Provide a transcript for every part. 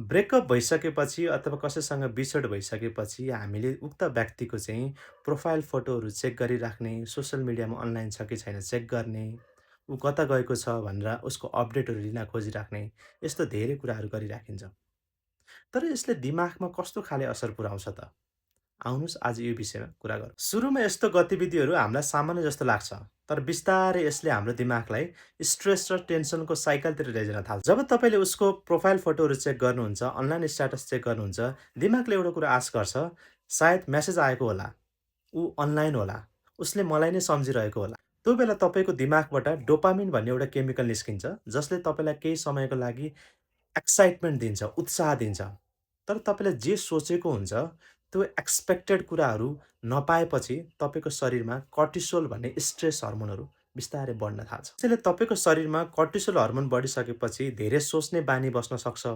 Breakup भइसकेपछि अथवा कसैसँग बिछोड भइसकेपछि हामीले उक्त व्यक्तिको चाहिँ प्रोफाइल फोटोहरू चेक गरिराख्ने, सोसल मिडियामा अनलाइन छ कि छैन चेक गर्ने, ऊ कता गएको छ भनेर उसको अपडेटहरू लिन खोजिराख्ने, यस्तो धेरै कुराहरू गरिराखिन्छ। तर यसले दिमागमा कस्तो खाले असर पुर्याउँछ त? आउनुहोस् आज यो विषयमा कुरा गरौँ। सुरुमा यस्तो गतिविधिहरू हामीलाई सामान्य जस्तो लाग्छ, तर बिस्तारै यसले हाम्रो दिमागलाई स्ट्रेस र टेन्सनको साइकलतिर लैजान थाल्छ। जब तपाईँले उसको प्रोफाइल फोटोहरू चेक गर्नुहुन्छ, अनलाइन स्ट्याटस चेक गर्नुहुन्छ, दिमागले एउटा कुरा आश गर्छ, सायद मेसेज आएको होला, ऊ अनलाइन होला, उसले मलाई नै सम्झिरहेको होला। त्यो बेला तपाईँको दिमागबाट डोपामिन भन्ने एउटा केमिकल निस्किन्छ, जसले तपाईँलाई केही समयको लागि एक्साइटमेन्ट दिन्छ, उत्साह दिन्छ। तर तपाईँले जे सोचेको हुन्छ, त्यो एक्सपेक्टेड कुराहरू नपाएपछि तपाईँको शरीरमा कर्टिसोल भन्ने स्ट्रेस हर्मोनहरू बिस्तारै बढ्न थाल्छ। त्यसैले तपाईँको शरीरमा कर्टिसोल हर्मोन बढिसकेपछि धेरै सोच्ने बानी बस्न सक्छ।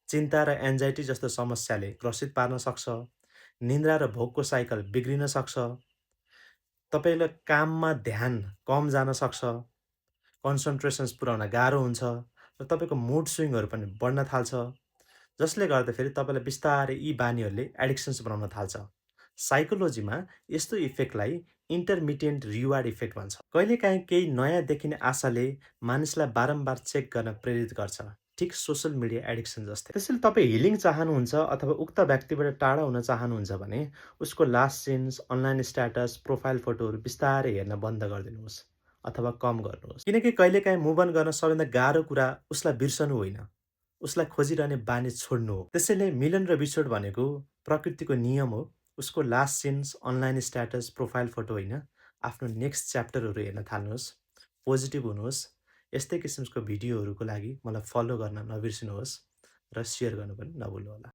चिन्ता र एन्जाइटी जस्तो समस्याले ग्रसित पार्न सक्छ। निन्द्रा र भोकको साइकल बिग्रिन सक्छ। तपाईँलाई काममा ध्यान कम जान सक्छ। कन्सन्ट्रेसन्स पुर्याउन गाह्रो हुन्छ र तपाईँको मुड स्विङहरू पनि बढ्न थाल्छ। जसले गर्दाखेरि तपाईँलाई बिस्तारै यी बानीहरूले एडिक्सन्स बनाउन थाल्छ। साइकोलोजीमा यस्तो इफेक्टलाई इन्टरमिटेन्ट रिवार्ड इफेक्ट भन्छ। कहिलेकाहीँ केही नयाँ देखिने आशाले मानिसलाई बारम्बार चेक गर्न प्रेरित गर्छ। ठिक सोसल मिडिया एडिक्सन जस्तै। त्यसैले तपाईँ हिलिङ चाहनुहुन्छ अथवा उक्त व्यक्तिबाट टाढा हुन चाहनुहुन्छ भने उसको last since, online status, profile फोटोहरू बिस्तारै हेर्न बन्द गरिदिनुहोस् अथवा कम गर्नुहोस्। किनकि कहिलेकाहीँ मुभ अन गर्न सबैभन्दा गाह्रो कुरा उसलाई बिर्सनु होइन, उसलाई खोजिरहने बानी छोड्नु हो। त्यसैले मिलन र बिछोड भनेको प्रकृतिको नियम हो। उसको last since, online status, profile photo होइन, आफ्नो नेक्स्ट च्याप्टरहरू हेर्न थाल्नुहोस्। पोजिटिभ हुनुहोस्। यस्तै किसिमको भिडियोहरूको लागि मलाई फलो गर्न नबिर्सिनुहोस् र सेयर गर्नु पनि नभुल्नुहोला।